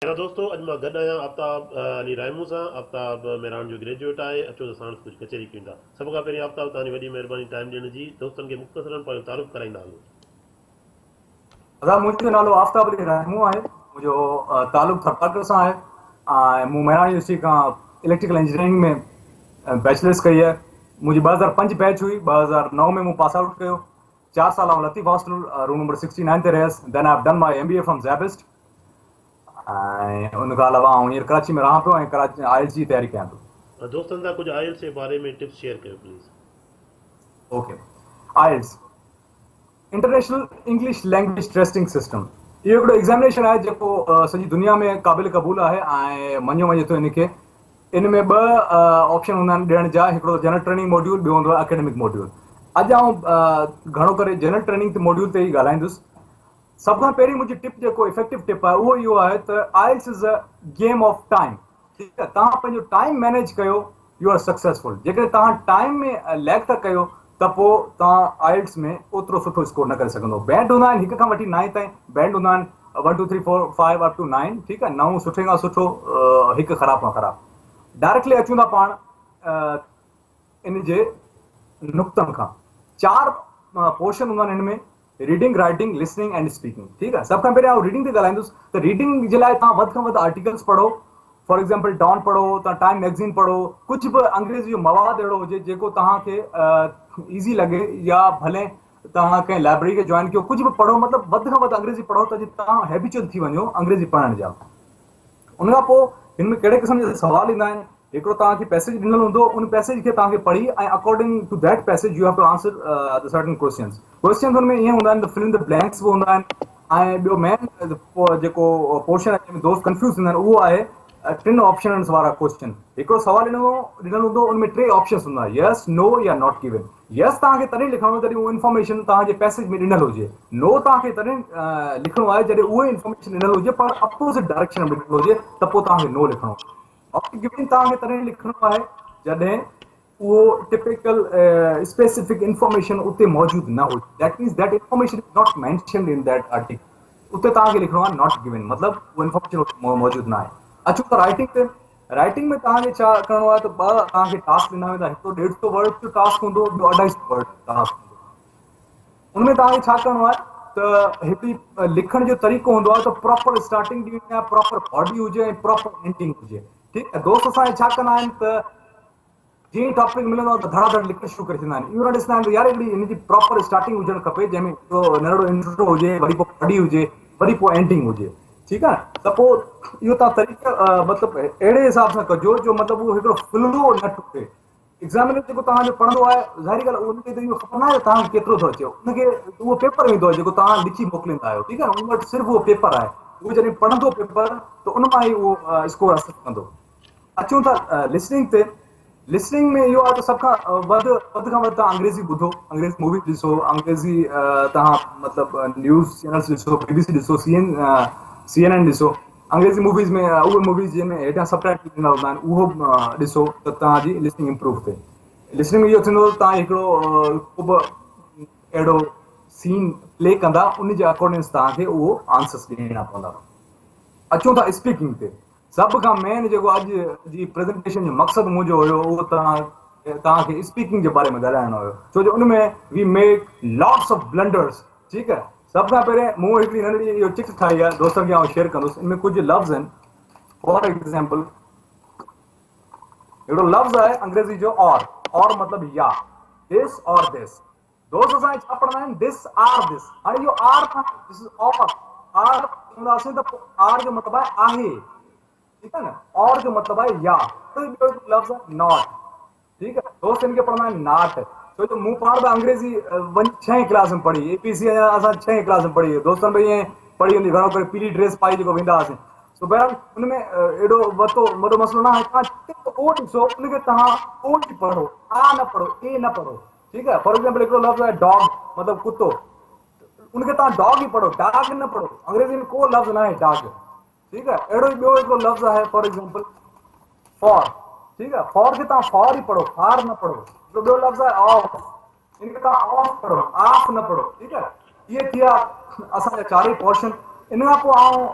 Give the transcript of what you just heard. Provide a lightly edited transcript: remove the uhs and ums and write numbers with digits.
پيارا دوستو اڄ مان گڏ آهيان آفتاب علي رائمون سان. آفتاب مهراڻ جو گريجوئيٽ آهي. اچو ته ساڻس ڪجهه ڪچهري ڪيون ٿا. سڀ کان پهرين آفتاب توهان جي وڏي مهرباني ٽائيم ڏيڻ جي. دوستن کي مختصرا پنهنجو تعارف ڪرائيندا هلو. ادا منهنجو نالو آفتاب علي رائمون آهي. منهنجو تعلق ٿرپارڪر سان آهي ۽ مون مهراڻ يونيورسٽي کان اليڪٽريڪل انجنيئرنگ ۾ بيچلرس ڪئي آهي. منهنجي 2005 بيچ هئي 2009 ۾ مون پاس آئوٽ ڪيو. چار سال آئون Latif hostel room number 69 تي رهيس. Then I have done my M B A from SZABIST. ۽ ان کان علاوه آئون هينئر ڪراچي ۾ رهان پيو ۽ ڪراچي آئيلٽس جي تياري ڪيان پيو. دوستن سان ڪجهه آئيلٽس جي باري ۾ ٽپس شيئر ڪيو please. Okay IELTS international English language testing system اهو هڪڙو ايگزامينيشن آهي جيڪو سڄي دنيا ۾ قابل قبول آهي ۽ مڃيو وڃي ٿو ان کي ان ۾ ٻه آپشن هوندا آهن ڏيڻ جا هڪڙو جنرل ٽريننگ موڊيول ٻيو هوندو آهي اڪيڊمڪ موڊيول اڄ آئون گهڻو ڪري جنرل ٽريننگ موڊيول تي ئي ڳالهائيندس. سڀ کان پهرين منهنجي ٽپ جيڪو افيڪٽو ٽپ آهي اهو اهو آهي ته IELTS is a game of time ٺيڪ آهي توهان پنهنجو ٽائيم مينيج ڪيو يو آر سڪسيسفل جيڪڏهن توهان ٽائيم ۾ ليڪ ٿا ڪيو ته پوء توهان آئلس ۾ اوترو سٺو اسڪور نه ڪري سگهندو بينڊ هوندا آهن هڪ کان وٺي نائين تائين بينڊ هوندا آهن one two three four five up to nine ٺيڪ آهي نو سٺي کان سٺو هڪ خراب کان خراب ڊائريڪٽلي اچون ٿا پاڻ ان جي نقطن کان چار پورشن هوندا آهن هن ۾ reading, writing, listening and speaking ٺيڪ آهي سڀ کان پهريان آئون ريڊنگ تي ڳالهائيندس ته ريڊنگ جي لاء توهان وڌ کان وڌ آرٽيڪلس پڙهو فار ايگزامپل ڊان پڙهو توهان ٽائيم ميگزين پڙهو ڪجهه به انگريزي جو مواد اهڙو هجي جيڪو توهان کي ايزي لڳي يا ڀلي توهان ڪنهن لائبريري کي جوائن ڪيو ڪجهه به پڙهو مطلب وڌ کان وڌ انگريزي پڙهو ته جيئن توهان هيبيچوئل ٿي وڃو انگريزي پڙهڻ جا ان کان پوء هن ۾ ڪهڙي قسم جا سوال ايندا آهن هڪڙو توهان کي پيسيج ڏنل هوندو ان پيسيج کي توهان کي پڙهي ۽ according to that passage you have to answer the certain questions questions ان ۾ ائين هوندا آهن ته فل ان the blanks به هوندا آهن ۽ ٻيو مين جيڪو پورشن آهي جنهن ۾ دوست ڪنفيوز ٿيندا آهن اهو آهي ٽن آپشنز وارا ڪويسچن هڪڙو سوال ڏنو ڏنل هوندو ان ۾ ٽي آپشنز هوندا يس نو يا not given يس توهان کي تڏهن لکڻو جڏهن اهو انفارميشن توهان جي پيسيج ۾ ڏنل هجي. نو توهان کي تڏهن لکڻو آهي جڏهن اهو انفارميشن ڏنل هجي پر اپوزٽ ڊائريڪشن ۾ ڏنل هجي ته پوء توهان کي نو لکڻو آهي. Not given توهان کي تڏهن لکڻو آهي جڏهن اهو ٽپيڪل اسپيسفڪ انفارميشن اتي موجود نه هجي. That means that information is not mentioned in that article. اتي توهان کي لکڻو آهي not given مطلب اهو انفارميشن اتي موجود نه آهي. اچون ٿا رائٽنگ تي. رائٽنگ ۾ توهان کي ڇا ڪرڻو آهي ته ٻه توهان کي ٽاسڪ ڏنا ويندا هڪڙو ڏيڍ سو ورڊ جو ٽاسڪ هوندو ٻيو اڍائي سو ورڊ جو ٽاسڪ هوندو ان ۾ توهان کي ڇا ڪرڻو آهي ته هڪڙي لکڻ جو طريقو هوندو آهي ته پراپر اسٽارٽنگ ڏيڻي آهي پراپر باڊي هجي ۽ پراپر اينڊنگ هجي ٺيڪ آهي دوست اسان ڇا ڪندا آهن ته جيئن ئي ٽاپڪ ملندو آهي ته ڌڙا ڌڙ لکڻ شروع ڪري ڇڏيندا آهن. اهو نه ڏسندا آهن ته يار هڪڙي هن جي پراپر اسٽارٽنگ هجڻ کپي جنهن ۾ هڪڙو ننڍڙو انٽرو هجي وري پوء باڊي هجي وري پوء اينڊنگ هجي ٺيڪ آهي ته پوء اهو تان طريقو مطلب اهڙي حساب سان ڪجو جو مطلب اهو هڪڙو فلو نه ٽٽي. ايگزامينر جيڪو توهان جو پڙهندو آهي ظاهري ڳالهه ان کي ته اهو خبر ناهي ته توهان کي ڪيترو ٿو اچي ان کي اهو پيپر ايندو آهي جيڪو توهان لکي موڪليندا آهيو ٺيڪ آهي ان وٽ صرف اهو پيپر آهي اهو جڏهن پڙهندو پيپر ته ان مان ئي اهو اسڪور حاصل ڪندو. اچون ٿا لسننگ تي لسننگ ۾ اهو آهي ته سڀ کان وڌ وڌ کان وڌ توهان انگريزي ٻڌو انگريزي مووي ڏسو انگريزي توهان مطلب نيوز چينلز ڏسو بي بي سي ڏسو سي اين سي اين اين ڏسو انگريزي موويز ۾ اهي موويز جنهن ۾ هيٺان سب ٽائٽل ڏنا هوندا آهن اهو ڏسو ته توهان جي لسننگ امپروو ٿئي لسننگ ۾ اهو ٿيندو ته توهان هڪڙو ڪو به اهڙو سين پلي ڪندا ان جي اڪارڊنگس توهان کي اهو آنسرس ڏيڻا پوندا اچون ٿا اسپيڪنگ تي سڀ کان مين جيڪو اڄ جي پريزنٽيشن جو مقصد منهنجو هيو اهو توهان توهان کي اسپيڪنگ جي باري ۾ ڳالهائڻو هيو ڇو جو ان ۾ we make lots of blunders ٺيڪ آهي سڀ کان پهرين مون هڪڙي ننڍڙي اهو چٽ ٺاهي آهي دوستن کي آئون شيئر ڪندس ان ۾ ڪجهه لفظ آهن فار ايگزامپل هڪڙو لفظ آهي انگريزي جو اور اور مطلب يا دس اور دس دوست اسان ڇا پڙهندا آهن دس آر دس هاڻي اهو آر ڪانهي دس از اور آر چونداسين ته پوء آر جو مطلب آهي آهي ٺيڪ آهي نه اور جو مطلب آهي يا ٻيو هڪ لفظ آهي not ٺيڪ آهي دوست ان کي پڙهندا آهن not ڇو جو مون پاڻ به انگريزي وڃي ڇهين ڪلاس ۾ پڙهي اي پي سي اڃا اسان ڇهين ڪلاس ۾ پڙهي دوستن به ائين پڙهي هوندي گهڻو ڪري پيلي ڊريس پائي جيڪو ويندا هئاسين سو بهرحال ان ۾ ايڏو وتو وڏو مسئلو نه آهي توهان جتي او ڏسو ان کي توهان او ئي پڙهو آ نه پڙهو اي نه پڙهو ٺيڪ آهي فار ايگزامپل هڪڙو لفظ آهي ڊاگ مطلب ڪتو ان کي توهان ڊاگ ئي پڙهو ڊاگ نه پڙهو انگريزي ۾ ڪو لفظ نه آهي ڊاگ ٺيڪ آهي اهڙو ئي ٻيو هڪڙو لفظ آهي فار ايگزامپل فار ٺيڪ آهي فار کي توهان فار ئي پڙهو فار نه پڙهو هڪڙو ٻيو لفظ آهي آف ان کي توهان آف پڙهو آف نه پڙهو ٺيڪ آهي اهي ٿيا اسان جا چارئي پورشن ان کان پوء آئون